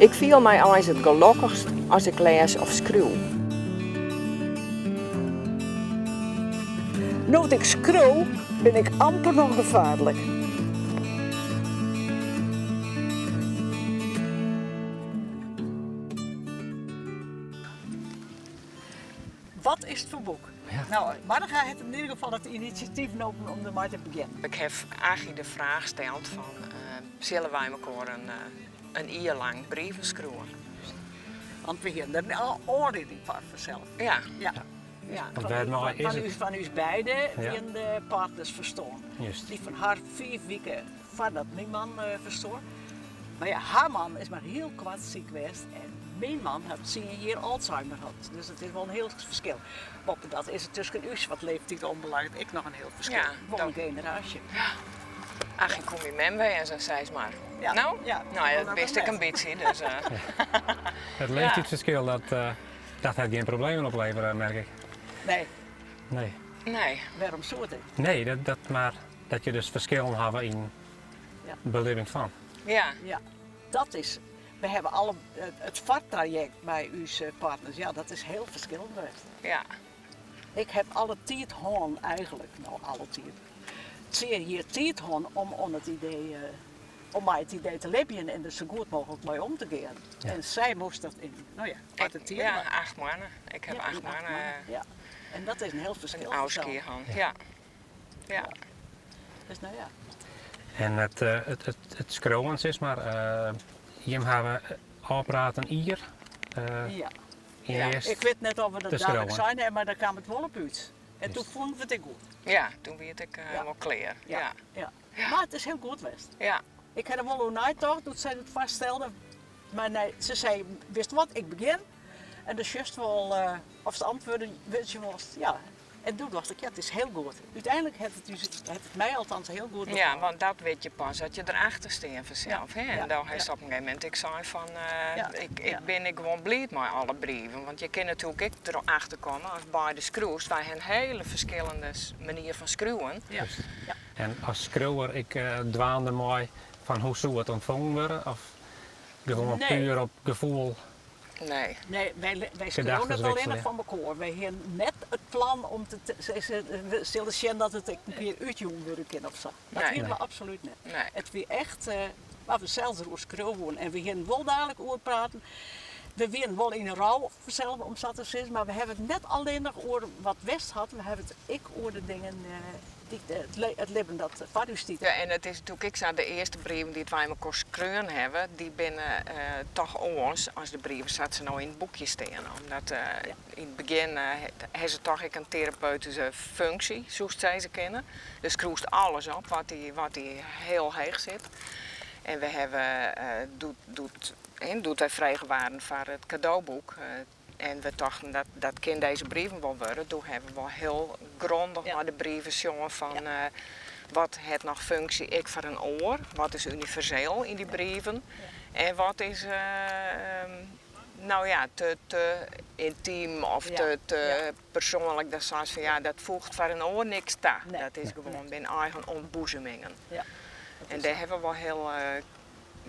Ik fiel my eins it gelokkichst as ik lês of skriuw. No't ik skriuw, bin ik amper noch gefaarlik. Wat is it foar boek? No, Marga hat yn ieder gefal it inisjatyf nommen om dermei te begjinnen. Ik haw Aggie de fraach steld fan, sille wy mekoar in jier lang brieven skriuwe? Want we hiene der in oanlieding foar fansels. Ja. Ja. Ja. Want wêrmei is it? Fan ús beide wienen de partners ferstoarn. Dy fan har fiif wike foardat myn man ferstoar. Mar ja, har man is mar hiel koart siik west en myn man hat tsien jier Alzheimer hân. Dus it is wol in hiel ferskil. Boppedat is it tusken ús wat leeftiid oanbelanget ek noch in hiel ferskil. Ja, Wol in generaasje. Ja. Aggie koe myn mem wêze, sis mar. Ja. No? Ja. No ja, dat bist ek in bytsje, dus. It leeftiidsferskil, dat, dat hat gjin problemen oplevere, merk ik. Nee. Nee. Nee. Wêrom soe it? Nee, dat, dat, mar dat je dus ferskillen hawwe yn belibbing fan. Ja. Ja, dat is. We hawwe alle, it foartrajekt mei ús partners, ja, dat is hiel ferskillend west. Ja. Ik haw alle tiid hân eigentlik, no alle tiid, tsien jier tiid hân om oan it idee, om mei it idee te libjen en der sa goed mooglik mei om te gean. En sy moast dat yn, no ja, koarte tiid. Ja, acht moanne. Ik haw acht moanne. Ja, en dat is in hiel ferskil. In ôfskie hân, ja. Ja. Dus no ja. En it, it, it, it skriuwen, sis mar, jim hawwe ôfpraat in jier. Ja. Ja, ik wit net oft we dat dadlik sein hawwe, mar dêr kaam it wol op út. En doe fûnen we it ek goed. Ja, doe wie it ek wol klear. Ja. Ja. Mar it is hiel goed west. Ja. Ik ha der wol oer neitocht doe't sy it foarstelde. Mar nee, se sei, witst wat, ik begjin. En dan sjochst wol oftst antwurden wurdzje wolst. Ja. En doe dacht ik, ja, it is hiel goed. Uteinlik hat it ús, hat it my althans hiel goed Ja, befallen. want dat witte je pas as je derachter stean fansels. Hè? En dan hast op in gegeven momint ek sein fan, ik, ik bin ek gewoan bliid mei alle brieven. Want je kinne natuerlik ek derachter komme as beide skriuwst. Wy ha in hiele ferskillende manier fan skriuwen. Ja. En as skriuwer ek dwaande mei fan hoe soe it ûntfongen wurde? Of gewoan puer op gefoel? Nee. Nee, wy, wy skreaunen it allinnich fan mekoar. Wy hienen net it plan om te we sille sjen dat it ek in kear útjûn wurde kin of sa. Dat hienen we absolút net. Nee. It wie echt wat we sels deroer skriuwe woenen. En we hienen wol dadlik oer praten. We wienen wol yn 'e rou fansels, om sa te sizzen, mar we hawwe it net allinnich oer wat west hat, we hawwe it ek oer de dingen it libben dat foar ús stiet. Ja, en it is natuerlik ek sa, de earste brieven dy't wy mekoar skreaun hawwe, dy binne toch oars as de brieven sa't se no yn it boekje steane. Omdat yn it begjin ha se toch ek in terapeutyske funksje, soest sizze kinne. Dus skriuwst alles op wat dy, wat dy hiel heech sit. En we hawwe doe't, doe't wy frege waarden foar it kadoboek, En we tochten dat dat kin dizze brieven wol wurde. Doe hawwe we wol hiel grondich nei de brieven sjoen fan wat hat noch funksje ek foar in oar, wat is universeel yn dy brieven en wat is no ja, te, te yntym of te, te persoanlik dat seist fan ja, dat foecht foar in oar niks ta. Dat is gewoan myn eigen ûntboezemingen. En dêr hawwe we wol hiel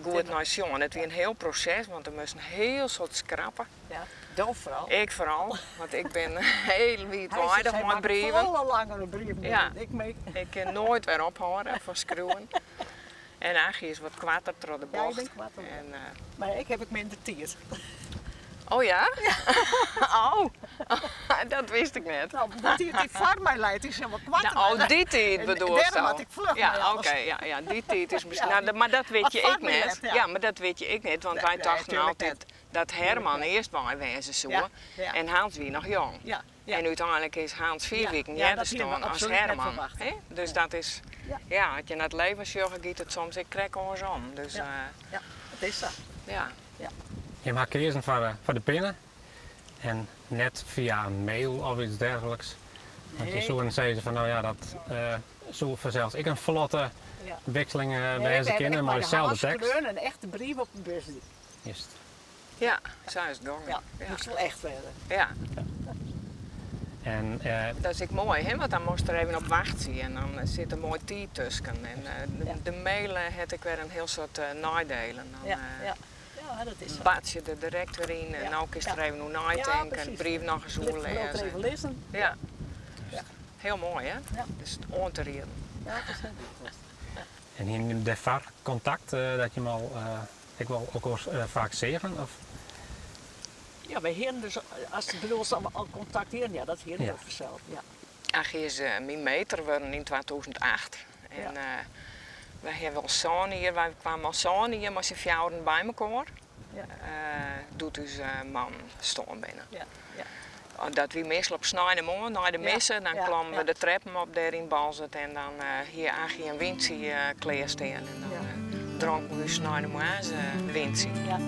goed nei sjoen. It wie in hiel proses, want der moast in hiel soad skrappe. Ja, do foaral. Ik foaral, want ik bin hiel wiidweidich mei brieven. Folle langere brieven dan ik mee. Ik kin noait wer ophâlde fan skriuwen. En Aggie is wat koarter troch de bocht. Ja, ik bin koarter. Mar ik haw ek minder tiid. Oh ja? Oh, dat wist ik net. No, de tiid dy't foar my leit is wat koarter. Oh, dy tiid bedoelst Dêrom moat ik fluch Ja, oké, ja, ja, dy tiid is miskien. No, mar dat wit je ek net. Ja, mar dat wit je ek net, want wy tochten altyd dat Herman earst wei wêze soe en Hans wie noch jong. En úteinlik is Hans fiif wiken earder stoarn as Herman. Dus dat is, ja, as je nei it leven sjogge, giet it soms ek krekt oarsom. Dus, ja, dat is sa. Ja. Jim ha keazen foar de pinne en net fia in mail of iets dergelijks. Want je soenen sizze fan no ja, dat soe fansels ek in flotte wikseling wêze kinne mei deselde tekst. Nee, in echte brief op de bus. Juist. Ja, sa is it gongen. Ja, moast wol echt wêze. Ja. En, Dat is ek moai, hè, want dan moatst der even op wachtsje en dan sit der moai tiid tusken. En de mail hat ek wer in hiel soad neidelen. Ja, ja. Ja, dat is sa. Bats je der direkt wer yn en no kinst der even oer neitinke en de brief noch ris oerlêze. Even lizzen. Ja. Hiel moai hè? Dus oan te rieden. Ja, dat is hiel goed. En hienen jim dêrfoar kontakt, dat jim al ek wol elkoar faak seagen? Of? Ja, wy hienen dus, ast bedoelst al kontakt hienen, ja dat hienen we fansels, ja. Aggie is myn meter wurden yn 2008 en wy hawwe al sân jier, wy kwamen al sân jier mei syn fjouweren by mekoar doe't ús mannen stoarn binne. Dat wie meastal op sneinemoarn nei de misse, dan klommen we de treppen op dêr yn Boalsert en dan hie Aggie in wyntsje klear stean en dan dronken we ús sneinemoarns wyntsje. Ja.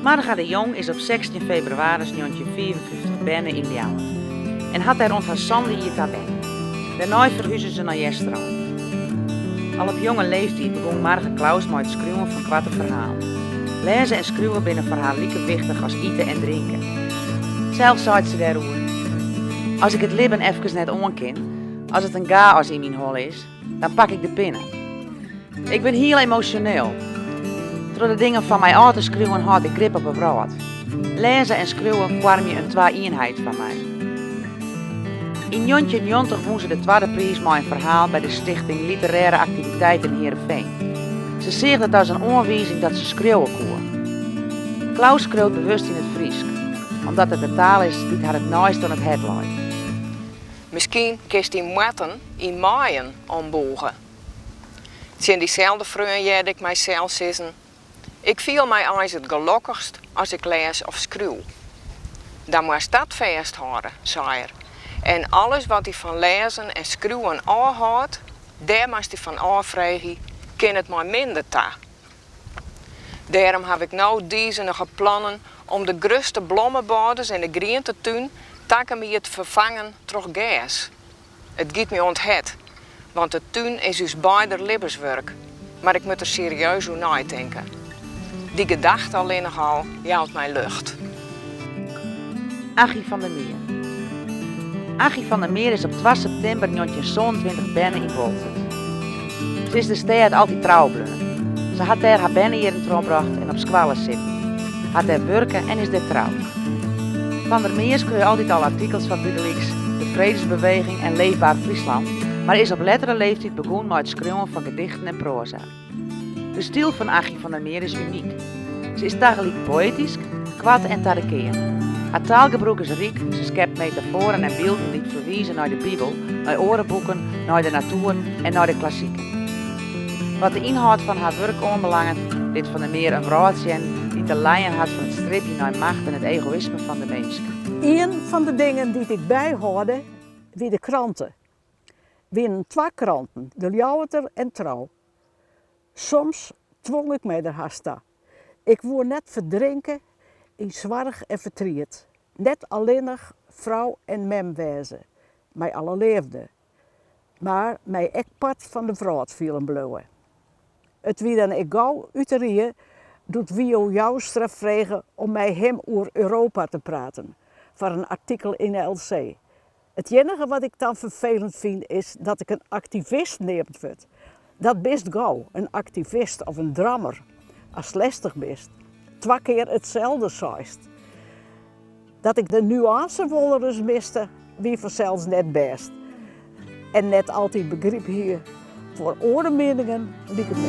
Marga de Jong is op 16 febrewaris 1955 berne yn Ljouwert en hat dêr oant har sande jier ta wenne. Dêrnei ferhuze se nei Easterein. Al op jonge leeftiid begûn Marga Claus mei it skriuwen fan koarte ferhalen. Lêze en skriuwe binne foar har like wichtich as ite en drinke. Sels seit se dêroer, As ik it libben efkes net oan kin, as it in gaos yn myn holle is, dan pak ik de pinne. Ik bin hiel emosjoneel. Troch de dingen fan my ôf te skriuwen hâld ik grip op 'e wrâld. Lêze en skriuwe foarmje in twa-ienheid foar my. Yn 1990 wûn se de twadde priis mei in ferhaal by de Stichting Literaire Activiteiten Heerenveen. Se seach dat as in oanwizing dat se skriuwe koe. Claus skriuwt bewust yn it Frysk, omdat it de taal is dy't har it neist oan it hert leit. Miskien kinst dyn moatten yn meien ombûge. Tsjin dyselde freon hearde ik mysels sizzen, Ik fiel my eins it gelokkichst as ik lês of skriuw. Dan moatst dat fêsthâlde, sei er, en alles wat dy fan lêzen en skriuwen ôfhâldt, dêr moatst dy fan ôffreegje, kin it mei minder ta? Dêrom haw ik no dizenige plannen om de grutste blommebôders en de grientetún takom jier te ferfangen troch gers. It giet my oan it hert, want de tún is ús beider libbenswurk, mar ik moat der serieus oer neitinke. Dy gedachte allinnich al jout my lucht. Aggie van der Meer Aggie van der Meer is op twa septimber 1927 berne yn Boalsert. Se is de stêd altyd trou bleaun. Se hat dêr har bernejierren trochbrocht en op skoalle sitten, hat dêr wurke en is dêr troud. Van der Meer skreau altyd al artikels foar bygelyks de Vredesbeweging en Leefbaar Friesland, mar is op lettere leeftyd begûn mei it skriuwen fan gedichten en proaza. De styl fan Aggie van der Meer is unyk. Se is tagelyk poëtysk, koart en ta de kearn. Har taalgebrûk is ryk, se skept metafoaren en bylden dy't ferwize nei de Bibel, nei oare boeken, nei de natoer en nei de klassiken. Wat de ynhâld fan har wurk oanbelanget, lit Van der Meer in wrâld sjen dy't te lijen hat fan it stribjen nei macht en it egoïsme fan de minsk. Ien fan de dingen dy't ik byhâlde wie de krante. Wienen twa kranten, de Ljouwerter en Trouw. Soms twong ik my der hast ta. Ik woe net ferdrinke yn soarch en fertriet, net allinnich frou en mem wêze, mei alle leafde, mar my ek part fan de wrâld fielen bliuwe. It wie dan ek gau út 'e rie doe't Wio Joustra frege om mei him oer Europa te praten foar in artikel yn 'e LC. It iennige wat ik dan ferfelend fyn is dat ik in aktivist neamd wurd. Dat bist gau, in aktivist of in drammer, ast lestich bist, twa kear itselde seist. Dat ik de nuânse wolris miste, wie fansels net bêst. En net altyd begryp hie foar oare mieningen, liket my.